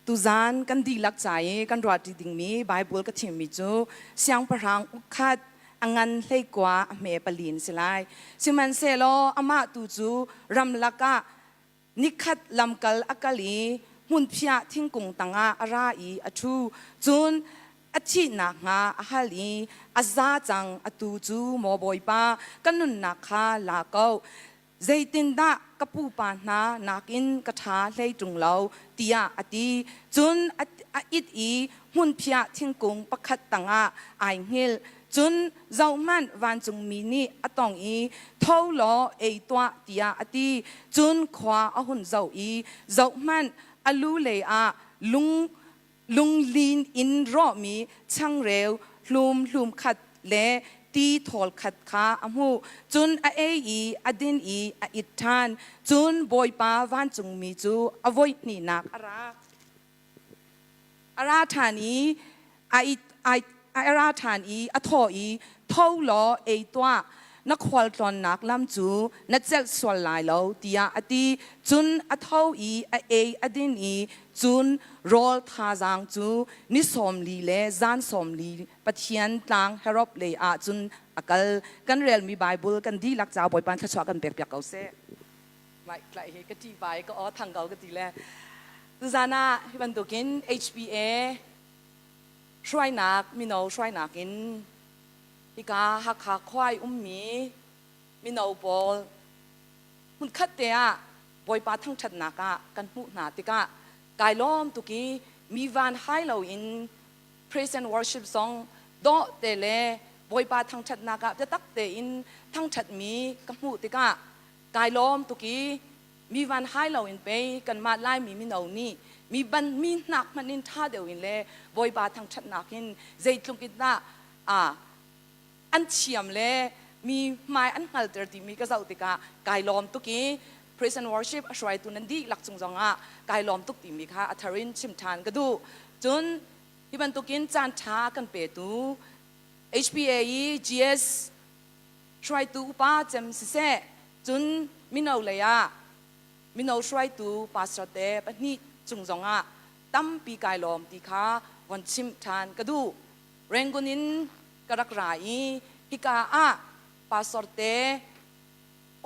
Tuzan kan dihlak ca i kan ruahṭi dingmi Baibal ka thimmi cu Siangpahrang ukkhat a ngan hleikua a hme palin si lai. Sihmanhsehlaw amah tu cu ramlak ah nikhat lamkal a kal i hmunphiah thingkung tangah a ra i a ṭhu. Cun a thih nakhnga a hal i a za cang atu cu maw Bawipa ka nunnak kha la ko. Zeitindah ka pupa hna nakin ka ṭha hlei ṭung lo tiah a ti. Cun a it i hmunphiah thingkung pakhat tangah ai hngilh. Cun zohhmanh vancungmi nih a tong i tho law ei tuah tiah a ti. Cun khua a hun zoh i zohhmanh a lu lei ah lung lunglin in rawhmi changreu hlum hlum khat le ti thawl khat kha a hmuh. Cun a ei i a din i a it ṭhan. Cun Bawipa vancungmi cu a voi hnihnak a ra. A ra ṭhan i a ra ṭhan i a thawh i, Tho law ei tuah, na khualtlawnnak lam cu na celh sual lai lo, tiah a ti. Cun a tho i a ei a din i cun rawl thazaang cu ni 40 le zan 40 Pathian tlang Herod lei ah cun a kal. Kan relmi Baibal kan dihlak ca Bawipa thluachuah kan pekpiak ko seh. Mai tlai hi ka ṭih bai ka aw thang ko ka ti le. Tuzan ah hi bantukin HPA hruainak mino hruainak in hika Hakha khua i ummi mino pawl hmunkhat te ah Bawipa thangṭhatnak ah kan hmuh hna tikah kai lawm tuk i mi van hai loin praise and worship song dawh te le Bawipa thangṭhatnak ah biatak tein thangṭhatmi ka hmuh tikah kai lawm tuk i mi van hai loin pei kanmah Laimi mino nih mi ban mi hnak hmanh in ṭha deuh in le Bawipa thangṭhatnak in zeitluk in dah an thiam le mi hmai an hngalter timi ka zoh tikah kai lawm tuk i praise and worship a hruaitu nan dihlak cung zongah kai lawm tuk timi kha a thar in chim ṭhan ka duh. Cun hi bantukin caan ṭha kan petu HPA i GS hruaitu upa cem siseh cun mino lei ah mino hruaitu pastor te pahnih cung zongah tampi kai lawm ti kha von chimh ṭhan ka duh. Rangoon in ka rak ra i hika ah pastor te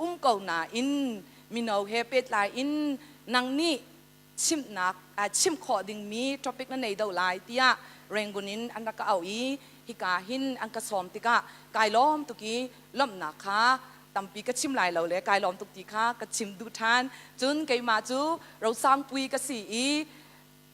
um ko nain mino he pehtlai in nang nih chimhnak chimh khawh dingmi topic na nei do lai tiah Rangoon in an rak ka auh i hika hin an ka sawm tikah kai lawm tuk i lawmhnak kha tampi ka chim lai lo le kai lawm tuk ti kha ka chim duh ṭhan. Cun keimah cu Rosangpui ka si i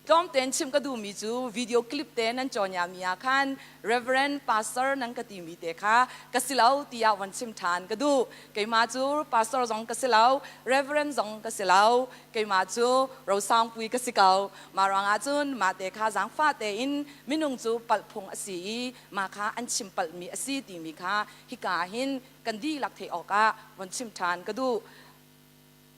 Tlawmten chim ka duhmi cu video clip te nan cawngiami ah khan Reverend Pastor nan ka timi te kha ka si lo tiah von chim ṭhan ka duh. Keimah cu pastor zong ka si lo, Reverend zong ka si lo, keimah cu Rosangpui ka si ko. Mah ruangah cun mah te kha zaangfah tein minung cu palh phung a si i mah kha an chim palhmi a si timi kha hika hin kan dihlak theih awkah von chim ṭhan ka duh.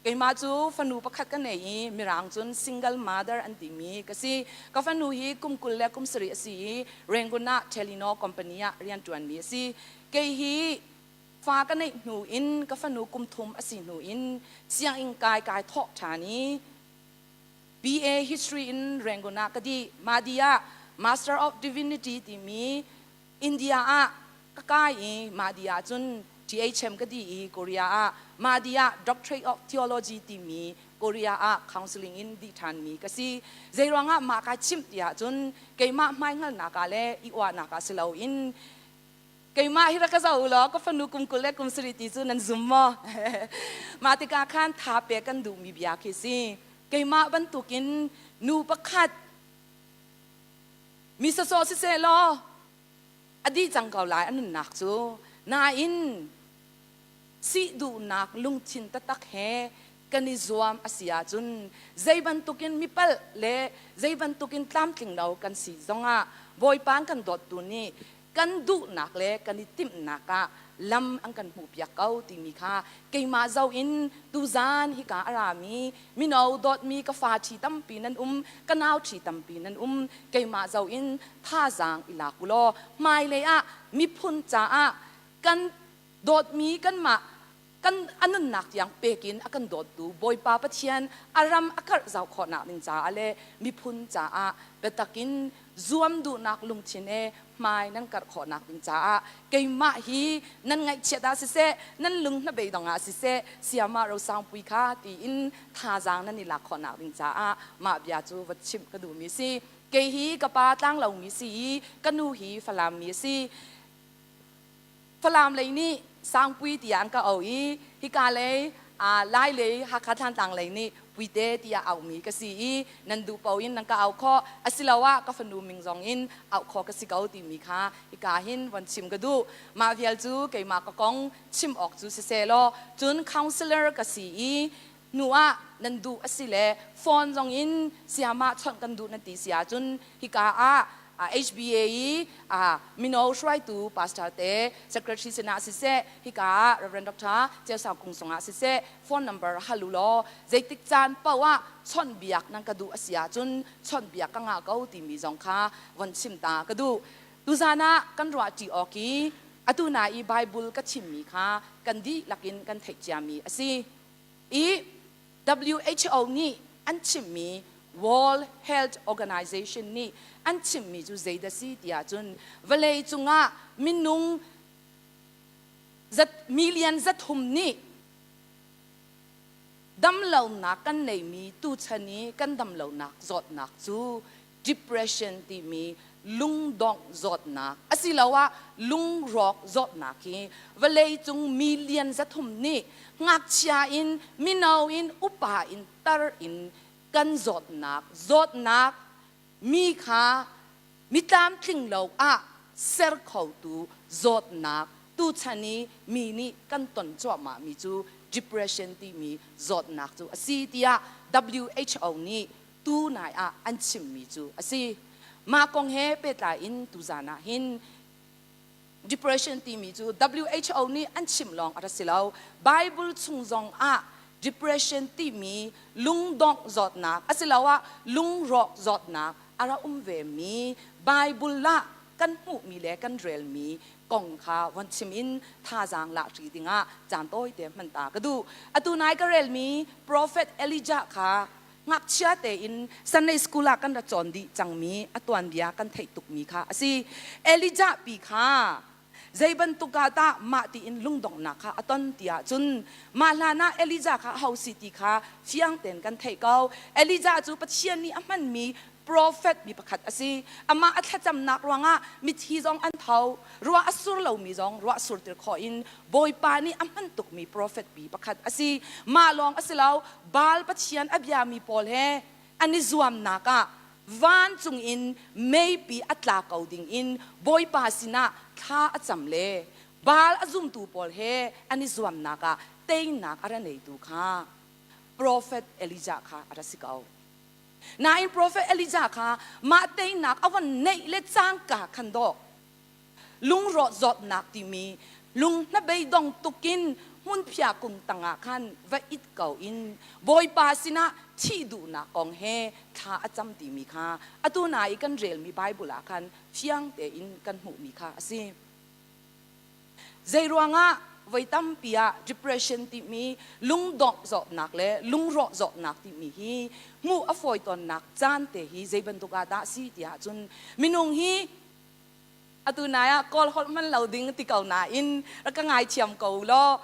Keimah cu fanu pakhat ka nei i Mirang cun single mother an timi ka si. Ka fanu hi kum 20 le kum 7 a si i Rangoon ah Telenor company ah rianṭuanmi a si. Kei hi fa ka neih hnu in ka fanu kum thum a si hnu in sianginn kai kai thawk ṭhan i BA History in Rangoon ah ka dih. Mah dih ah Master of Divinity timi India ah ka kai i mah dih ah cun THM ka dih i Korea ah mah dih ah Doctorate of Theology timi Korea ah counseling in dih ṭhanmi ka si. Zeiruangah mah kai chimh ti ahcun keimah hmaihngalnak ah le i uahnak ah si loin keimah hi rak ka zoh u law ka fanu kum 20 le kum 7 ti cu nan zum maw? Mah tikah khan tha pek kan duhmi bia khi si. Keimah bantukin nu pakhat Mi sawsawh siseh law a dih cang ko lai a nunnak cu. Nain sih duhnak lungthin taktak he kan i zuam a si ahcun zei bantukin mi palh le zei bantukin tlamtling lo kan si zongah Bawipa kan dawttu nih kan duhnak le kan i timhnak ah lam an kan hmuhpiak ko timi kha keimah zoh in tuzan hika a rami mino dawtmi ka fa ṭhi tampi nan um ka nau ṭhi tampi nan um keimah zoh in thazaang i lak u law hmailei ah miphun caah kan dawtmi kanmah Kan a nunnak tiang pekin a kan dawttu Bawipa Pathian a ram a karh zau khawhnak ding caah le miphun caah biatak in zuam duhnak lungthin he hmai nan karh khawhnak ding caah keimah hi nan ngaihchiat ah siseh, nan lung hnabeidong ah siseh, Siamah Rosangpui kha tiin thazaang nan i lak khawhnak ding caah mah bia cu va chimh ka duhmi si. Kei hi ka pa tlanglomi si i ka nu hi Falam mi a si. Falam lei nih Sangpui tiah an ka auh i hika lei Lai lei Hakha Thlantlang lei nih Puite tiah auhmi ka si i nan duh paoh in nan ka auh khawh, asiloah ka fanu min zong in auh khawh ka si ko timi kha hika hin von chim ka duh. Mah vial cu keimah ka kong chim awk cu siseh law cun counselor ka si i hnu ah nan duh a si le phone zong in sayamah chawnh kan duh nan ti si ahcun hika ah HBA i mino hruaitu pastor te secretary sinah siseh, hika ah Reverend Dr. Ceu Sang Kung zongah siseh, phone number hal u law zeitik caan paoh ah chawnh biak nan ka duh a si ahcun chawnh biak ka ngah ko timi zong kha von chim ta ka duh. Tuzan ah kan ruahṭi awk i atu na i Bible ka chimmi kha kan dihlak in kan theih ciami a si. I WHO nih an chimmi, World Health Organization nih an chimmi cu zeidah si tiah cun vawlei cungah minung zat million 300 nih damlonak kan neimi, tuchan i kan damlonak zawtnak cu depression timi lungdongh zawtnak asiloah lungrawk zawtnak hi vawleicung million 300 nih ngakchia in, mino in, upa in, tar in kan zawtnak zawtnak mi kha mi tlamtling lo ah ser khotu zawtnak, tuchan i mi nih kan ton cuahmah mi cu depression timi zawtnak cu a si tiah WHO nih tu nai ah an chimmi cu a si. Mah kong he pehtlai in tuzan ah hin depression timi cu WHO nih an chim lawng a ra si lo. Bible chung zong ah depression timi lungdongh zawtnak asiloah lungrawk zawtnak a ra um ve mi Bible ah kan hmuhmi le kan relmi kong kha von chim in thazaang lahri dingah caan tawite hman ta ka duh. Atu nai ka relmi Prophet Elijah kha ngakchia tein Sunday school ah kan ra cawn dih cangmi a tuanbia kan theih tukmi kha a si. Elijah pi kha zei bantuk ah dah mah tiin lungdonghnak kha a ton ti ahcun mah hlan ah Elijah kha aho si ti kha fiang tein kan theih ko. Elijah cu Pathian nih a hmanmi prophet mi pakhat a si. Amah a thlacamnak ruangah mithi zong an tho, ruah a sur lomi zong ruah surtir khawh in Bawipa nih a hman tukmi prophet pi pakhat a si. Mah lawng a si lo, Baal pathian a biami pawl he an i zuamnak ah vancung in meipi a tla ko ding in Bawipa sinah thla a cam le Baal a zumtu pawl he an i zuamnak ah teinak a ra neitu kha prophet Elijah kha a ra si ko. Nain prophet Elijah kha mah teinak a von neih le cangka khan dawh lungrawh zawtnak timi lung hnabeidong tukin hmunphia kung tangah khan va it ko in Bawipa sinah thih duhnak kong he thla a cam timi kha atu na i kan relmi Bible ah khan fiang tein kan hmuhmi kha a si. Zei ruangah voi tampi ah depression timi lungdongh zawtnak le lungrawh zawtnak timi hi hmuh a fawi tawnnak caan te hi zei bantuk ah dah si tiah cun minung hi atu nai ah Kawl holh hman lo ding ti ko nain rak ka ngaithiam ko law.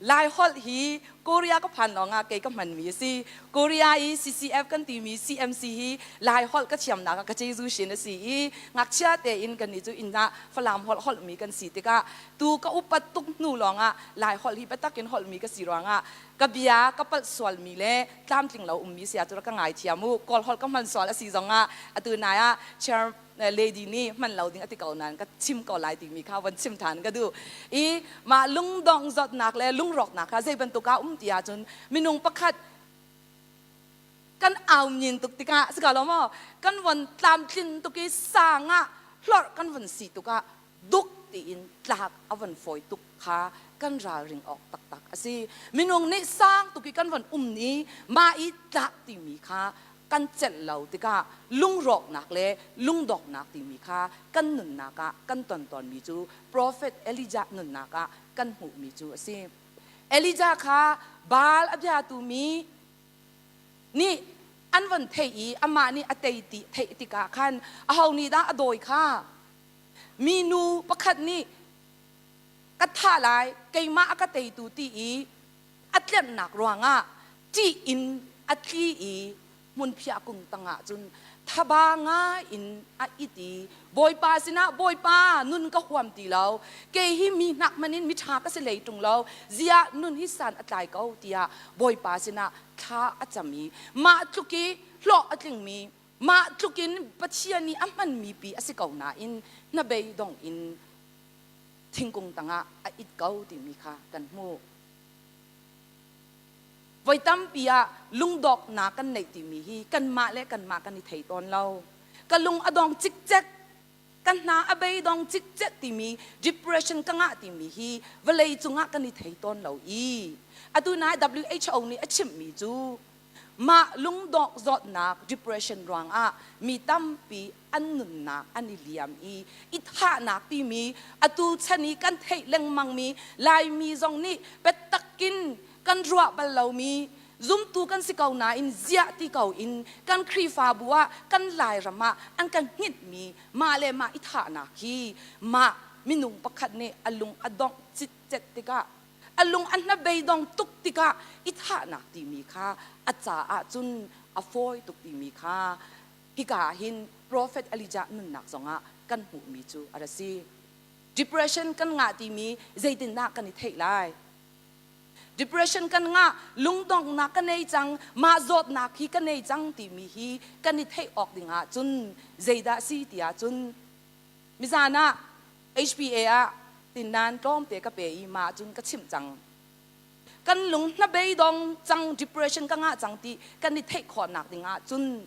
Lai holh hi Korea ka phan lawng ah kei ka hmanmi a si. Korea i CCF kan timi CMC hi Lai holh ka thiamnak ah ka Jeju shin a si i ngakchia tein kan nih cu inn ah Falam holh holhmi kan si tikah tu ka upat tuk hnu lawng ah Lai holh hi biatak in holhmi ka si ruangah ka bia ka palh sualmi le tlamtling lo ummi si ah cu ka ngaithiam u. Kawl holh ka hman sual a si zongah atu nai ah chair lady nih hman lo ding a ti ko nain ka chim ko lai timi kha von chim ṭhan ka duh i mah lungdong zawtnak le lungrawknak kha zei bantuk ah um ti ahcun minung pakhat kan au nyin tuk tikah si ko lo maw, kan von tlamtlin tuk i sang ah hlorh kan von si tuk ah duk tiin tlak a von fawi tuk kha kan ralring awk taktak a si. Minung nih sang tuk i kan von um ni mah i tlak timi kha kan celh lo tikah lungrawknak le lungdoknak timi kha kan nunnak ah kan ton tawnmi cu Prophet Elijah nunnak ah kan hmuhmi cu a si. Elijah kha Baal a biatu mi nih an von theih i amah nih a tei ti theih tikah khan aho nih dah a dawi kha? Minu pakhat nih ka thah lai, keimah a ka teitu ti i a tlenhnak ruangah ṭih in a tli i hmunphiah kung tangah cun thaba ngai in a it i Bawipa sinah Bawipa nun ka huam ti lo kei hi mi hnak hmanh in miṭha ka si lei ṭung lo ziah nun hi san a tlai ko tiah Bawipa sinah thla a cam i mah tluk i hlawh a tlingmi mah tluk in Pathian nih a hmanmi pi a si ko nain hnabei dong in thingkung tangah a it ko timi kha kan hmuh. Voi tampi ah lungdawknak kan neih timi hi kanmah le kanmah kan i thei tawn lo. Ka lung a dong cikcek, ka hna a beidong cikcek timi depression ka ngah timi hi vawlei cungah kan i thei tawn lo i atu nai WHO nih a chimhmi cu mah lungdawk zawtnak depression ruangah mi tampi an nunnak an i liam i i thahnak timi atu chan i kan theih lengmangmi Laimi zong nih biatakin kan ruah bal lomi zumtu kan si ko nain ziah ti ko in kan Khrihfabu ah kan Lairam ah an kan hnginhmi mah le mah i thahnak hi mah minung pakhat nih a lung a dongh citcet tikah a lung a hnabeidong tuk tikah i thahnak timi kha a caah cun a fawi tuk timi kha hika ah hin Prophet Elijah nunnak zongah kan hmuhmi cu a ra si. Depression kan ngah timi zeitindah kan i theih lai? Depression kan ngah, lungdonghnak ka nei cang, mah zawtnak hi ka nei cang timi hi kan i theih awk ding ah cun zeidah si ti ahcun mizan ah HPA ah tinnan tlawmte ka pe i mah cun ka chimh cang. Kan lung hnabeidong cang, depression ka ngah cang ti kan i theih khawhnak ding ah cun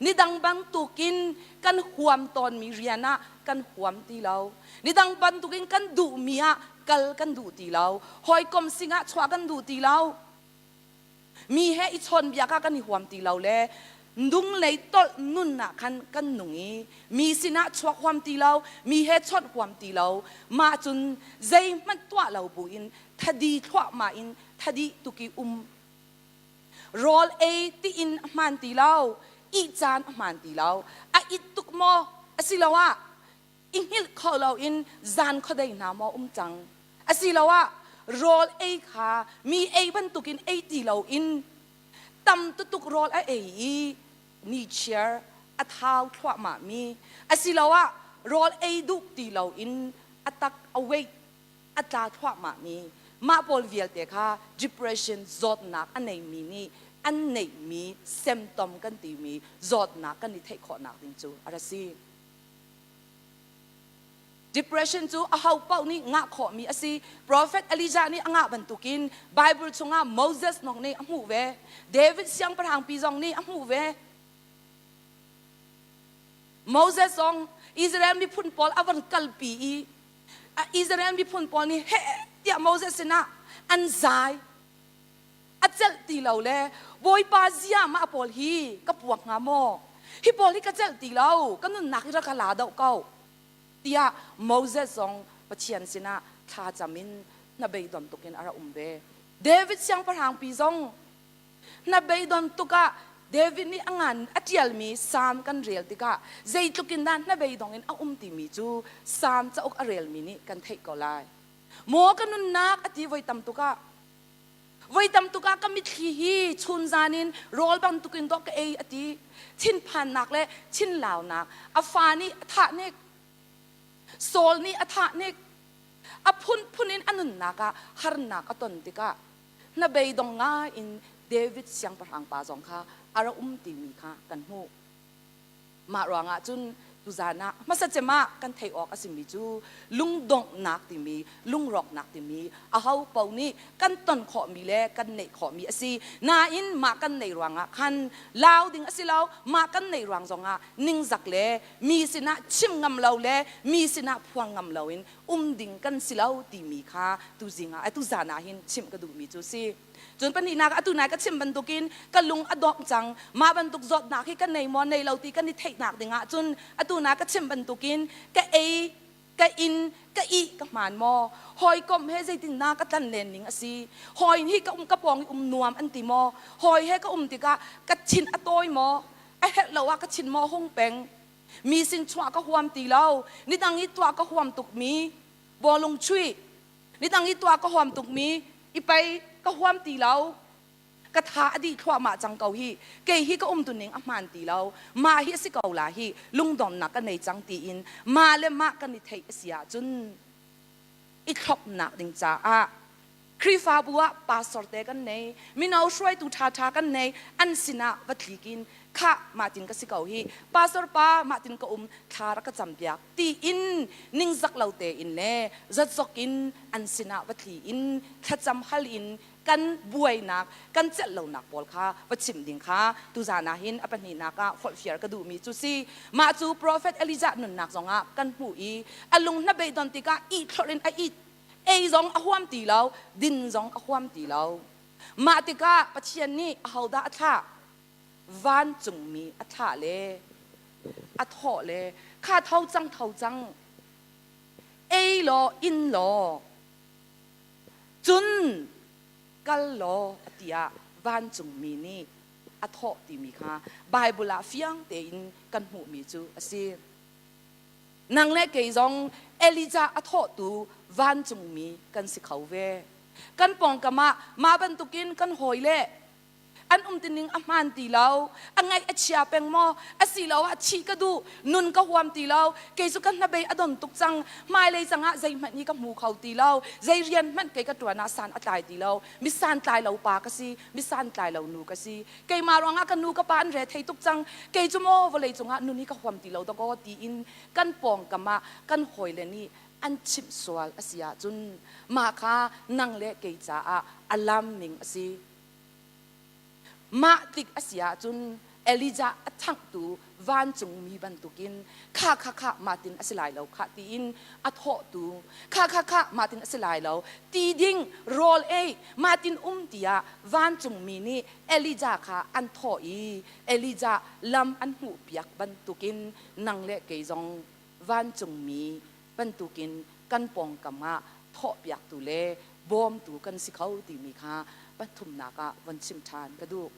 nidang bantukin kan huam tawnmi rian ah kan huam ti lo. Nidang bantukin kan duhmi ah kal kan duh ti lo. Hawikom singah chuah kan duh ti lo. Mi he i chawnbia kha kan i huam ti lo le nung lei tolh nun ah khan kan nung i mi sinah chuak huam ti lo, mi he chawnh huam ti lo. Mah cun zeihmanh tuah lo buin thadi thluahmah in thadi tuki um Rawl ei tiin a hmaan ti lo, ih caan a hmaan ti lo. A it tuk maw asiloah i hngilh kho loin zan khuadei hna maw um cang? Asiloah rawl ei kha mi ei bantukin ei ti loin tam tutuk rawl a ei i nichiar a thau thluahmahmi asiloah rawl ei duh ti loin a tak a weight a tla thluahmahmi mah pawl vialte kha depression zawtnak a neimi nih an neihmi symptom kan timi zawtnak kan i theih khawhnak ding cu a ra si. Depression cu aho paoh nih ngah khawhmi a si. Prophet Elijah nih a ngah bantukin Bible chungah Moses zong nih a hmuh ve. David siangpahrangpi zong nih a hmuh ve. Moses zong Israel miphun pawl a van kalpi i Israel miphun pawl nih heh tiah Moses sinah an zai a celh ti lo le Bawipa zia mah pawl hi ka puak hnga maw hi pawl hi ka celh ti lo ka nunnak hi rak ka la doh ko tiah Moses zong Pathian sinah thlacam in hnabeidon tukin a rak um ve David siangpahrangpi zong Hnabeidon tuk ah David nih a ngan a ṭialmi Salm kan rel tikah zeitluk in dah hnabeidong in a um timi cu Salm cauk a relmi nih kan theih ko lai. Maw ka nunnak a ti voi tam tuk ah voi tam tuk ah ka mitthli hi chunzan in rawl bantukin dawh ka ei a ti. Thinphannak le thinlaunak a fa nih a thah nik Saul nih a thah nik a phunphun in a nunnak ah harnak a ton tikah hnabeidong ngai in David siangpahrang pa zong kha a ra um timi kha kan hmuh. Mah ruangah cun tuzan ah hmasa cem ah kan theih awk a simi cu lungdonghnak timi lungrawknak timi aho paoh nih kan ton khawhmi le kan neih khawhmi a si. Nain mah kan neih ruangah khan lau ding a si lo. Mah kan neih ruang zongah ningzak le mi sinah chim ngam lo le mi sinah phuang ngam loin um ding kan si lo timi kha tuzing ah tuzan ah hin chimh ka duhmi cu si. Cun pahnihnak atu nai ka chim bantukin ka lung a dongh cang mah bantuk zawtnak hi ka nei maw nei lo ti kan i theihnak ding ah cun atu na ka chim bantukin ka ei Ka inn ka ih ka hmaan maw? Hawikom he zeitin na ka tlan len ning a si? Hawi hi ka um ka pawng i um nuam an ti maw? Hawi he ka um tikah ka thin a tawi maw? A herh lo ah ka thin maw hung peng? Mi sin chuah ka huam ti lo. Nidang i tuah ka huam tukmi bawlung chuih. Nidang i tuah ka huam tukmi i pei ka huam ti lo. Ka tha a dih thluahmah cang ko hi. Kei hi ka umtuning a hmaan ti lo. Mah hi a si ko la hi lungdonnak ka nei cang tiin mah le mah kan i theih a si ahcun i thlopnak ding caah Khrihfabu ah pastor te kan nei, mino hruaitu ṭhaṭha kan nei, an sinah va tlik in khah mah tin ka si ko hi, pastor pa mah tin ka um, thla rak ka campiak tiin ningzak lo tein le zatzok in an sinah va tli in thlacam hal in kan buainak kan celh lonak pawl kha va chim ding kha tuzan ah hin a pahnihnak ah holhfiar ka duhmi cu si. Mah cu profet Elijah nunnak zongah kan hmuh i a lung hnabei don tikah ihthlorh in a it, ei zong a huam ti lo, din zong a huam ti lo. Mah tikah Pathian nih ahodah a thlah? Vancungmi a thlah le a thawh le kha tho cang, tho cang, ei law in law Cun kal law tiah vancungmi nih a thawh timi kha Baibal ah fiang tein kan hmuhmi cu a si. Nang le kei zong Elijah a thawhtu vancungmi kan si kho ve. Kan pawngkam ah mah bantukin kan hawile an umtining a hmaan ti lo, a ngaih a chia peng maw, asiloah thih ka duh, nun ka huam ti lo, kei cu ka hnabei a don tuk cang, hmailei cangah zeihmanh hi ka hmu kho ti lo, zei rian hmanh kei ka ṭuan ah san a tlai ti lo, mi santlai lo pa ka si, mi santlai lo nu ka si, keimah ruangah ka nu ka pa an re thei tuk cang, kei cu maw vawlei cungah nun hi ka huam ti lo dakaw tiin kan pawngkam ah kan hawile nih an chimh sual a si ahcun mah kha nang le kei caah a lam ning a si. Mah tik a si ahcun Elijah a ṭhanghtu vancungmi bantukin kha kha kha mahtin a si lai lo khah tiin a thawhtu, kha kha kha mahtin a si lai lo ti ding rawl ei mahtin um tiah vancungmi nih Elijah kha an thawh i Elijah lam an hmuhpiak bantukin nang le kei zong vancungmi bantukin kan pawngkam ah thawhpiaktu le bawmtu kan si kho timi kha pathumnak ah von chim ṭhan ka duh.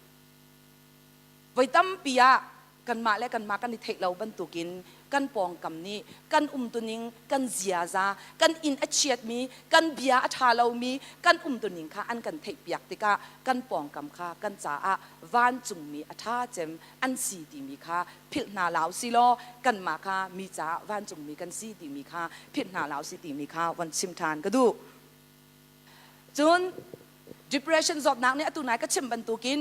Voi tampi ah kanmah le kanmah kan i theih lo bantukin kan pawngkam nih kan umtuning, kan ziaza, kan inn a chiatmi, kan bia a ṭha lomi kan umtuning kha an kan theihpiak tikah kan pawngkam kha kan caah vancungmi a ṭha cem an si timi kha philh hna hlah usih law kanmah kha mi caah vancungmi kan si timi kha philh hna hlah usih timi kha von chim ṭhan ka duh. Cun depression zawtnak nih atu nai ka chim bantukin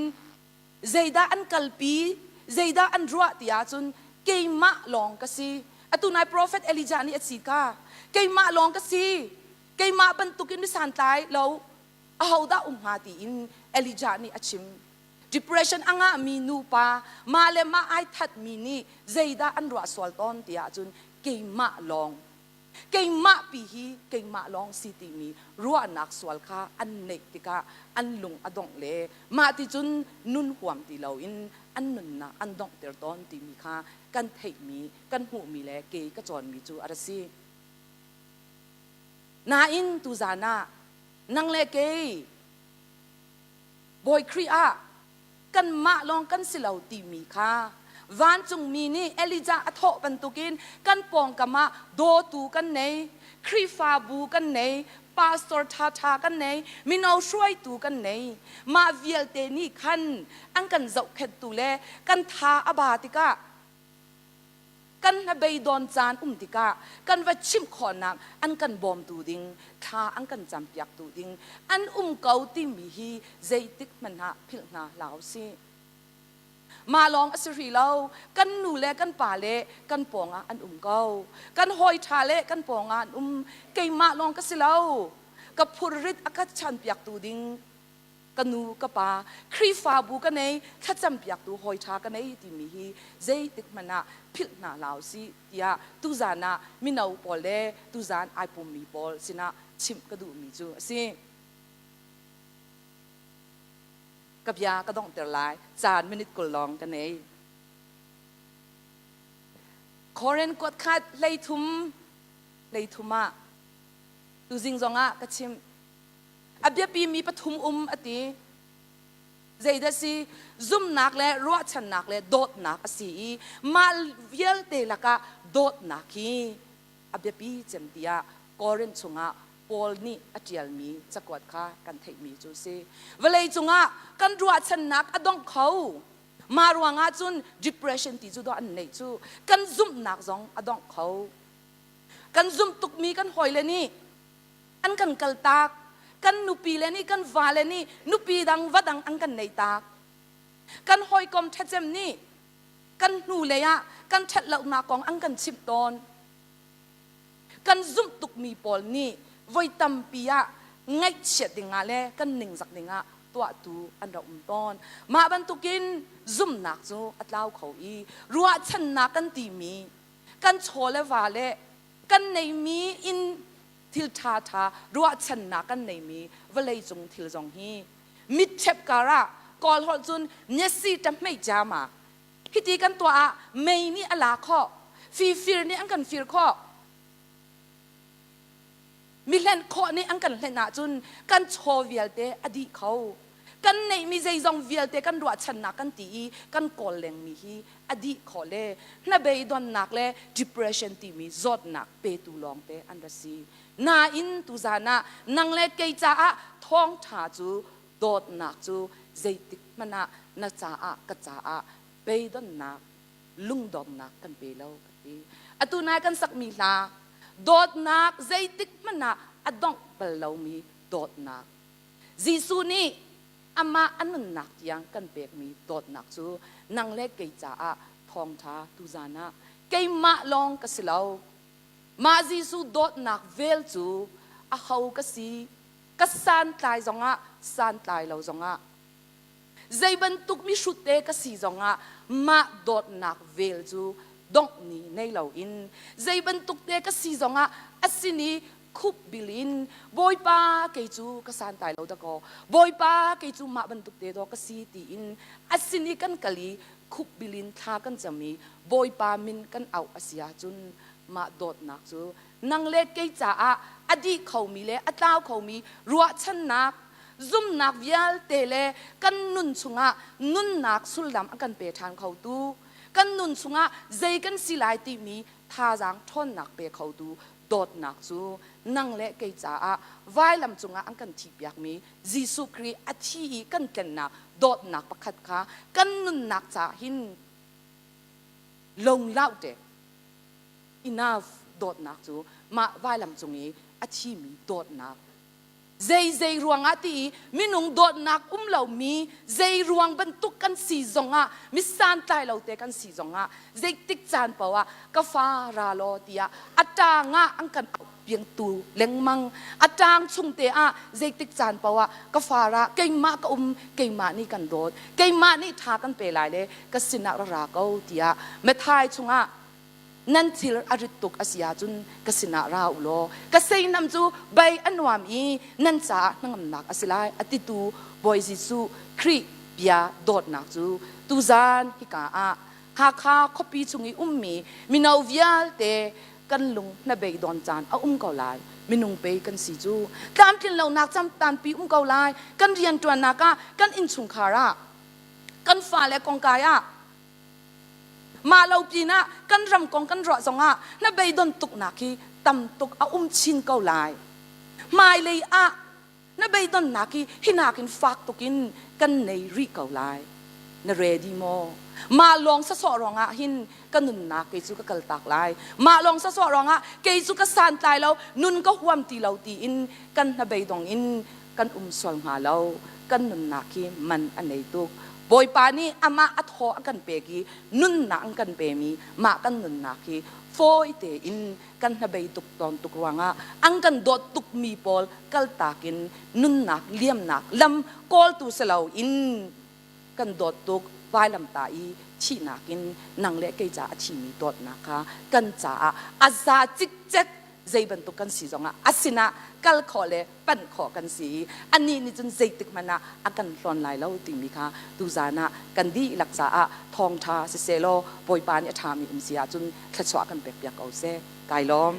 zeidah an kalpi, zeidah an ruah ti ahcun keimah lawng ka si. Atu nai prophet Elijah nih a si ka keimah lawng ka si. Keimah bantukin mi santlai lo ahodah um hnga tiin Elijah nih a chim. Depression a ngahmi nupa mah le mah ai thatmi nih zeidah an ruah sual tawn ti ahcun keimah lawng, keimah pi hi keimah lawng si timi ruahnak sual kha an neih tikah an lung a dongh le mah ti cun nun huam ti loin an nunnak an donghter tawn timi kha kan theihmi, kan hmuhmi le kei ka cawnmi cu a ra si. Nain tuzaan ah nang le kei Bawi Khrih ah kanmah lawng kan si lo timi kha vancungmi nih Elijah a thawh bantukin kan pawngkam ah dawtu kan nei, Khrihfabu kan nei, pastor ṭhaṭha kan nei, mino hruaitu kan nei. Mah vialte nih khan an kan zohkhenhtu le kan tha a ba tikah Kan hnabeidawn caan um tikah kan va chimh khawhnak an kan bawmtu ding, thla an kan campiaktu ding an um ko timi hi zeitik hmanhah philh hna hlah usih. Mah lawng a si hrih lo, kan nu le kan pa le kan pawngah an um ko. Kan hawi ṭha le kan pawngah an um. Keimah lawng ka si lo. Ka phurrit a ka chanpiaktu ding ka nu ka pa Khrihfabu ka nei, thlacampiaktu hawi ṭha ka nei timi hi zeitik hmanh ah philh hna hlah usih tiah tuzaan ah mino pawl le tuzaan ai pummi pawl sinah chimh ka duhmi cu a si. Ka bia ka donghter lai, caan minute 20 lawng ka nei. Korin kuat khat 13. 13 ah tuzing zongah ka chim. A biapimi pathum um a ti. Zeidah si? Zumnak le ruahchannak le dawtnak a si i mah vialte lakah dawtnak hi a biapi cem tiah Korin chungah Paul nih a ṭialmi cakuat kha kan theihmi cu a si. Vawlei cungah kan ruahchannak a dongh kho. Mah ruangah cun depression ti cu dawh an neih cu. Kan zumhnak zong a dongh kho. Kan zumh tukmi kan hawile nih an kan kaltak. Kan nupi le nih kan vale nih nupi dang va dang an kan neih tak. Kan hawikom ṭhacem nih kan hnulei ah kan ṭhatlonak kong an kan chimh tawn. Kan zumh tukmi pawl nih voi tampi ah ngaihchiat dingah le kan ningzak dingah tuahtu an rak um tawn. Mah bantukin zumhnak cu a tlau kho i ruahchannak kan timi kan chaw le va le kan neimi inn thil ṭhaṭha ruahchannak kan neimi vawleicung thil zong hi mitṭhep kar ah Kawl holh cun nyesi ṭahmei jama hiti kan tuah ah mei nih a la khawh, fifir nih an kan fir khawh, mi hlenh khawh nih an kan hlenh ahcun kan chaw vialte a dih kho. Kan neihmi zeizong vialte kan ruahchannak kan ti i kan kawl lengmi hi a dih khawh le hnabeidonnak le depression timi zawtnak petu lawngte an ra si. Nain tuzan ah nang le kei caah thawngṭha cu dawtnak cu zeitik hmanh ah na caah ka caah beidonnak lungdongnak kan pe lo ka ti. Atu nai kan sakmi hla dawtnak zeitik hmanh ah a dongh bal lomi dawtnak Jesuh nih amah a nunnak tiang kan pekmi dawtnak cu nang le kei caah thawngṭha tuzan ah keimah lawng ka si lo. Mah Jesuh dawtnak vel cu aho ka si ka santlai zongah santlai lo zongah zei bantuk mihrut te ka si zongah mah dawtnak vel cu dongh ni nei loin zei bantuk te ka si zongah a sin i khup bil in Bawipa kei cu ka santlai lo dakaw Bawipa kei cu mah bantuk te daw ka si tiin a sin i kan kal i khup bil in thla kan cam i Bawipa min kan auh a si ahcun mah dawtnak cu nang le kei caah a dih khomi le a tlau khomi ruahchannak zumnak vialte le kan nun chungah nunnak sullam a kan pe ṭhan khotu kan nun chungah zei kan si lai timi thazaang ṭhawnnak pe khotu dawtnak cu nang le kei caah vailam cungah an kan thihpiakmi Jesuh Khrih a thi i kan tlennak dawtnak pakhat kha kan nunnak caah hin longlau te enough dawtnak cu mah vailam cung i a thimi dawtnak zei zei ruangah ti i minung dawtnak um lomi zei ruang bantuk kan si zongah mi santlai lo te kan si zongah zeitik caan paoh ah ka fa ra law tiah a ṭang ah an kan auh piangtu lengmang a ṭang chung te ah zeitik caan paoh ah ka fa ra keimah ka um keimah nih kan dawt keimah nih ṭha kan pe lai le ka sinah ra ra ko tiah Matthai chungah nan thil a rit tuk a si ahcun ka sinah ra u law ka seinam cu bei a nuam i nan caah hnangamnak a si lai a titu Bawi Jesuh Khrih bia dawtnak cu tuzan hika ah Hakha khuapi chung i ummi mino vialte kan lung hnabei dawn caan a um ko lai minung pei kan si cu tlamtlin lonak cam tampi um ko lai kan rianṭuannak ah kan innchungkhar ah kan fale kongkai ah Mah lo pinah kan ram kong kan ruah zongah na beidon tuknak hi tam tuk a um chin ko lai. Hmailei ah na beidonnak hi hinakin fak tukin kan nei rih ko lai. Na ready maw? Mah lawng sasawh ruangah hin ka nunnak kei cu ka kaltak lai. Mah lawng sasawh ruangah kei cu ka santlai lo, nun ka huam ti lo tiin kan hnabeidong in kan um sual hnga lo. Kan nunnak hi man a nei tuk. Bawipa nih amah a thaw a kan pek i nunnak an kan pemi mah kan nunnak hi fawi tein kan hnabei tuk tawn tuk ruangah an kan dawt tukmi pawl kaltak in nunnak liamnak lam kawltu si loin kan dawt tuk vailamtah i thihnak in nang le kei ca a thimi dawtnak kha kan caah a za cikcek zei bantuk kan si zongah a sinah kal khawh le panh khawh kan si i anih nih cun zeitik hmanh ah a kan hlawn lai lo timi kha tuzan ah kan dihlak caah thawngṭha siseh law Bawipa nih a ṭhami um si ahcun thluachuah kan pekpiak ko seh. Kai lawm.